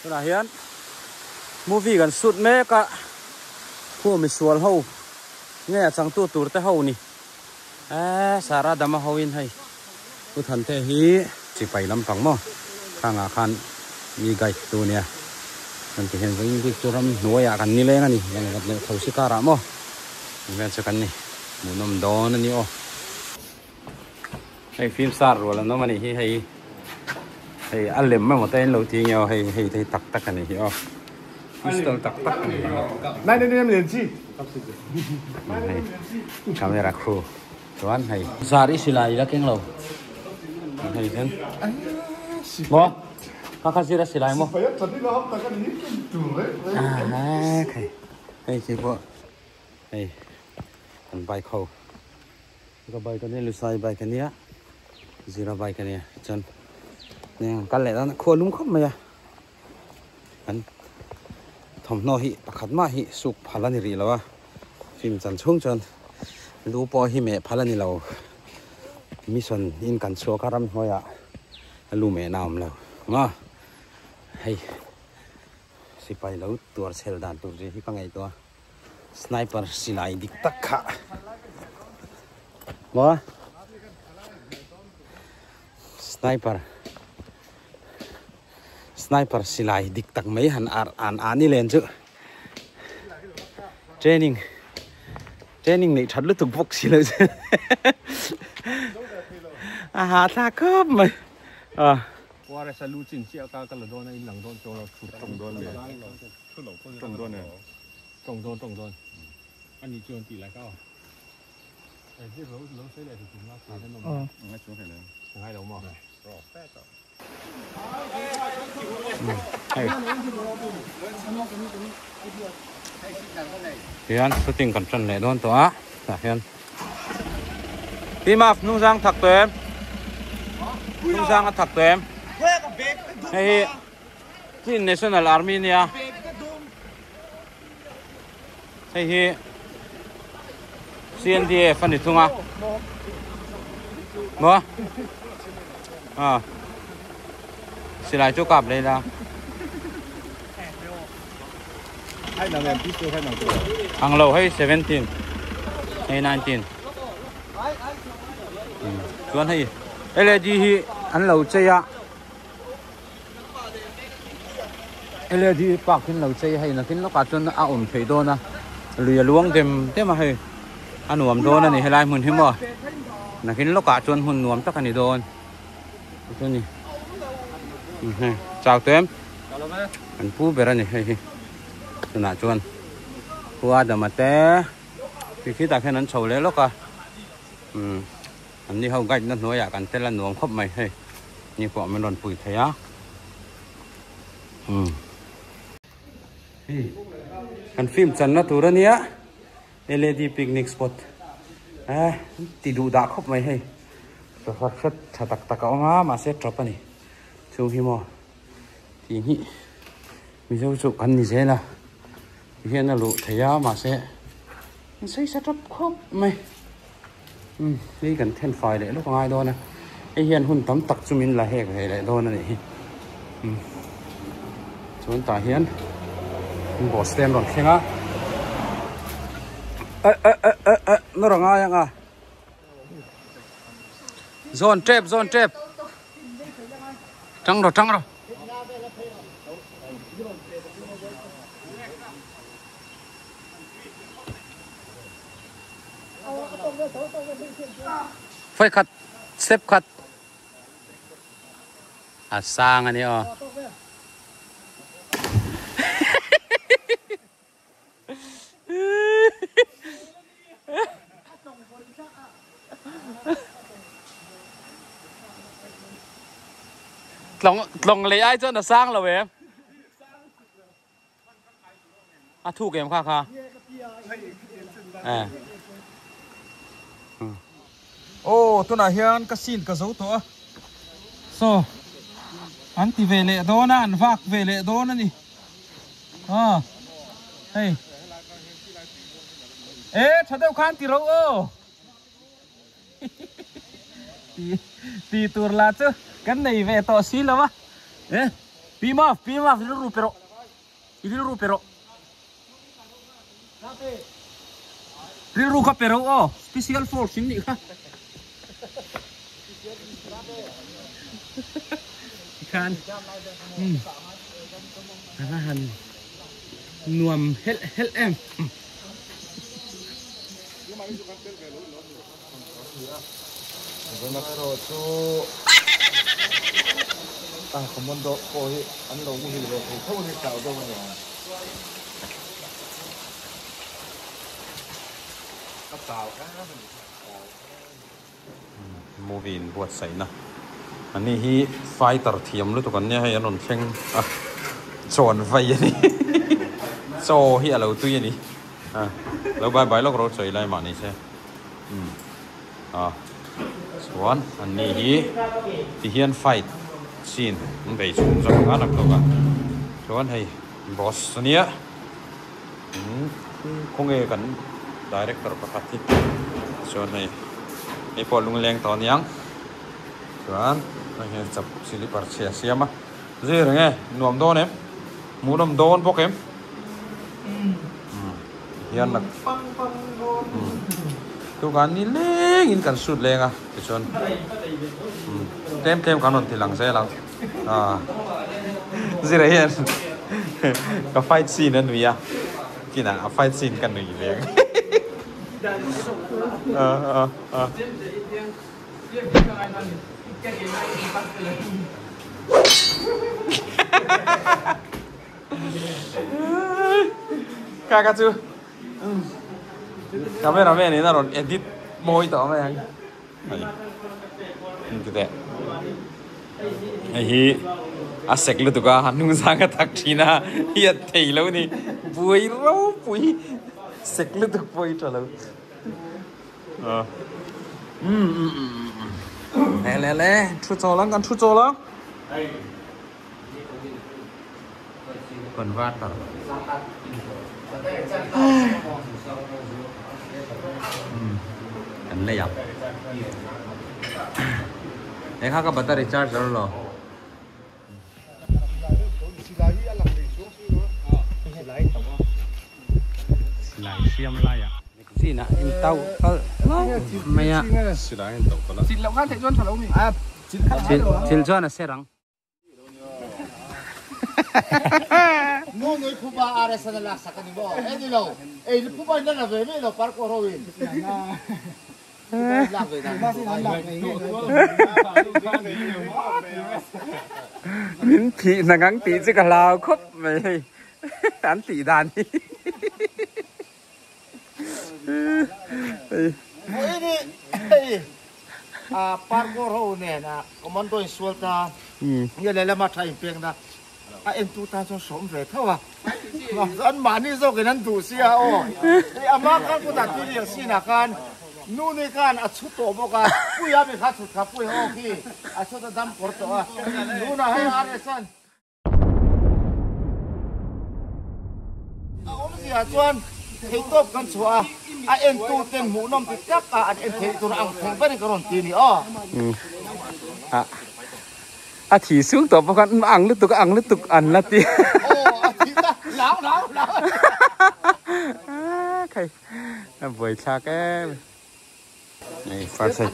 Tunah hian movie kan shoot mek a, khu misual ho nge a changtu tur te ho ni eee Sara Dama ho in hei Pu Thante hi chipai lampang maw khangah khan mi guide tu nia kan ti hian vawiin bik chu ram hnuaiah kan ni leng a ni engvat leh tho si karah maw eng vel chu kan ni hmuhnawm dawn a ni aw. Hei film star rual an awm a nih hi hei hei a lem emaw te in lo ti nge aw hei hei te hi tak tak a nih hi aw pistol tak tak a nih hi hei camera crew chuan hei zar i silai la keng lo hei hian maw kha kha zira silai maw hei khi pawh hei an bike ho. Ka bike ania Lusai bike ania Zira bike ania chuan eng kal leh dan khua lum khawp mai a kan thawmhnaw hi pakhat mah hi suk phal a ni rih lo a film chan chhung chuan lu pawh hi meh phal a ni lo mission in kan chhuak a ramhnuaiah lu mehna a awm lo maw hei sipai lo tuar chhel dan tur zia hi ka ngaihtuah a. Sniper silai dik tak kha maw sniper sniper silai dik tak mai han ar an an i len chu training training nei that lutuk bawk si lo chu a ha thlak khawp mai a. Wars a lu chin chiah ka ka la dawn a in lang dawn chuang lo thut tawng dawn le tawng dawn e tawng dawn tawng dawn a nih chuan tih lai ka aw e zir lo lo sawi leh thei tum la thei hian awm ngai chuang thei lo ngai lo maw hei hian shooting kan tan leh dawn tawh a tah hian Timaf hnungzang thak tawh em hnungzang a thak tawh em hei hi Chin National Army nia hei hi CNDF a ni thung a maw a silai chu kap leh la ang lo hei 17 hei 19 chuan hei LED hi an lo chei a LED park hi an lo chei a hei nakin lawkah chuan a awm theih dawn a lui a luang dem dem a hei a nuam dawn a ni helai hmun hi maw nakin lawkah chuan hmun nuam tak a ni dawn chu ni hei chau tawh em an pu ber a ni hei hi tunah chuan khua dama te khi khitah khian an chho leh lawk a umm an ni ho guide na hnuaiah kan tel a nuam khawp mai hei ni pawh min rawn pui thei a umm hei kan film channa tur a nia led picnic spot eh ti duh dah khawp mai hei sofa set tha tak tak a awm a mahse tawp a ni chung hi maw tih hi mizo chu kan ni zel a ti hian a luh theih a mahse an sawi sa tawp khawp mai umm hei kan then fai leh lawk a ngai dawn a hei hian hun tam tak chu min la hek ve leh dawn a nih hi umm chuan tah hian boss te an rawn thleng a eh eh eh eh eh nawr a ngai ang a. Zawn tep zawn tep tang rawh tang rawh Phai khat step khat a sang a ni aw. Tlawng tlawng lei ai chuan a sang lo em? A thuk em kha kha? Eh. Aw tunah hian ka scene ka zo tawh a saw an ti ve leh dawn a an vak ve leh dawn a ni. A hei e tha deuh khan ti ro aw ti ti tur lah chu kan nei ve tawh si lo a e. Pi Maf, Pi Maf, rilru pe rawh. I rilru pe rawh. Rilru kha pe rawh aw. Special force in nih kha. Tikhan umm a va han nuam helh helh em. Commando pawh hi an lo muhil ve thei tho a ni chau deuh a ni ang. Ka chau em a ni. Movie in buatsaihna a ni hi fighter thiam lutuk an nia hei an rawn thleng a chawn vai a ni chaw hi a lo tui a ni a lo bai bai lawk ro chawi lai mah ni se umm a chuan an ni hi ti hian fight scene an bei chhung zawk ang a nak tawk a chuan hei boss a nia umm khawnge kan director pakhat hi chuan hei hei pawh lungleng tawh aniang chuan hei hian chap silipar chhia a siam a zir eng e nuam dawn em hmuhnawm dawn bawk em umm hian la umm tukah ni lengin kan shoot leng a tichuan umm tlem tlem kan rawn ti lang zel ang ah zira hian ka fight scene a nui a kinah a fight scene ka nui ve ah ah ah. Ka ka chu cameraman in a rawn edit mawi tawh mai ang hei ti teh hei hi a sek lutuk a a hnung zang a tak thin a hiat thei lo ni buai ropui sek lutuk pawh hi tha lo umm le le le thu chawl ang kan thu chawl ang. Converter kan lei ang he kha ka battery charger lo. Silai hriam lai ah zin ah in tauh palh hlauh mai a. Thil chuan a ser ang. Nu nui phuba RS an a laksak a ni maw? E ni lo, ei phuba in la ve mai lo park aw ro in. Lak ve dan Min phih hna ngang tih chu ka hlau khawp mai hei an tih dan hi. Hei a parkour ho nen a commando in sual ta nge lehlam a tha in peng na a en tu tan chuan hrawm ve tho a an mahni zawk in an duh sia aw hei ama khan kutah tui lian sin ah khan nu ni khan a chhu tawh bawk a puia mi kha chhut kha pui ho khi a chhut a dam kawr tawh a tunah hei RS-an A awmzia chuan theihtawp kan chhuah a, a entu ten hmuhnawm ti tak a an en theih tur ang thleng ber in ka rawn ti a ni aw. A thi sung tawh bawk a, ang lutuk ang lutuk an la ti. Aw a thi ta, hlau hlau hlau. Khai a buaithlak em. Hei first hei.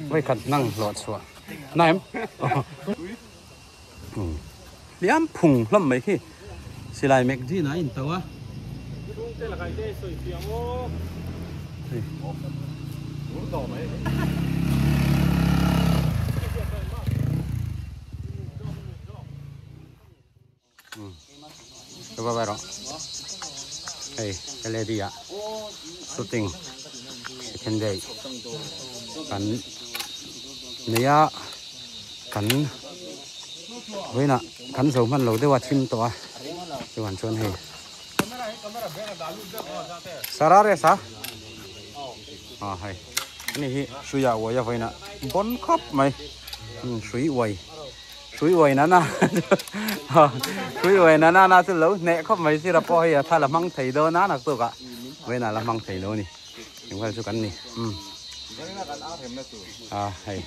Vawikhat nang hlawh chhuah na em hliam phung hlawm mai khi silai mek zin a in to a. Bye bye rawh hei led ah shooting second day kan nei a. Kan vawiinah kan zo hman lo deuh a thim tawh a chuan chuan hei Sarares a ah hei ani hi hrui ah uai a vawiinah bawn khawp mai hrui uai hrui uai nana hrui uai nana na chu lo hneh khawp mai sira pawh hei a thal a hmang thei dawn a naktuk ah vawiinah la hmang thei lo a ni engvel chu kan ni umm ah hei.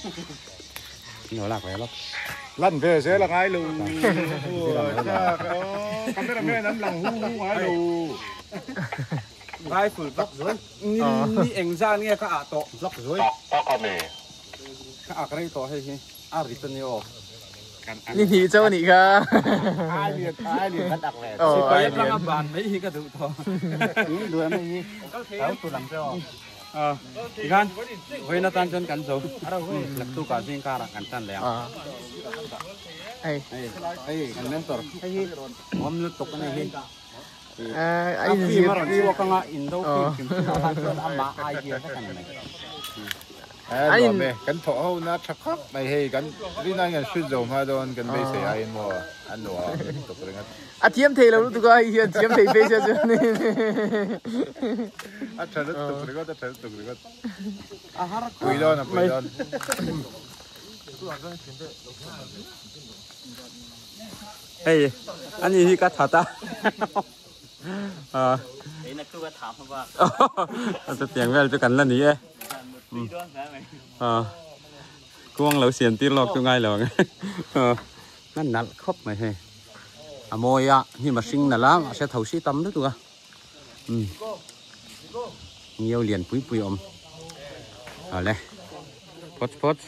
Nó lạc về lắm. Lần về sẽ là ngay lù. Cameraman an lang hu hu ngai lo. Rifle vlog rồi. Ni ni eng zan nge ka ah tawh vlog rồi. Ka ak rei tawh hei hi a rit a ni aw. Ni hnih chauh a nih kha. Ai lian ai lian kan ak ve. Sipai atanga ban mai hi ka duh tawh. Duh em hei hi. Lo tu lam che aw. Tikhan vawiin atan chuan kan zo laktuk ah zing karah kan tan leh ang. Hei hei kan mentor awm lutuk a ni hi. A film a rawn chhuak anga indo film hrim hrim ah khan chuan amah idea vek a ni mai. A nuam e, kan thawh ho na tha khawp mai hei kan rinai kan shoot zo hma dawn kan beisei aiin maw a nuam lutuk ringawt. A thiam thei lo lutuk a hei hian thiam thei phei sia chuan A tha lutuk ringawt a tha lutuk ringawt. Pui dawn a pui dawn. Hei ani hi ka that a. Chutiang vel chu kan la ni e. Kuang lo siam tir lawk chu ngai lo ang a nalh khawp mai hei a mawi a hnim a hring nalh a mahse tho si tam lutuk a umm ngiau lian pui pui a awm awle phawt phawt.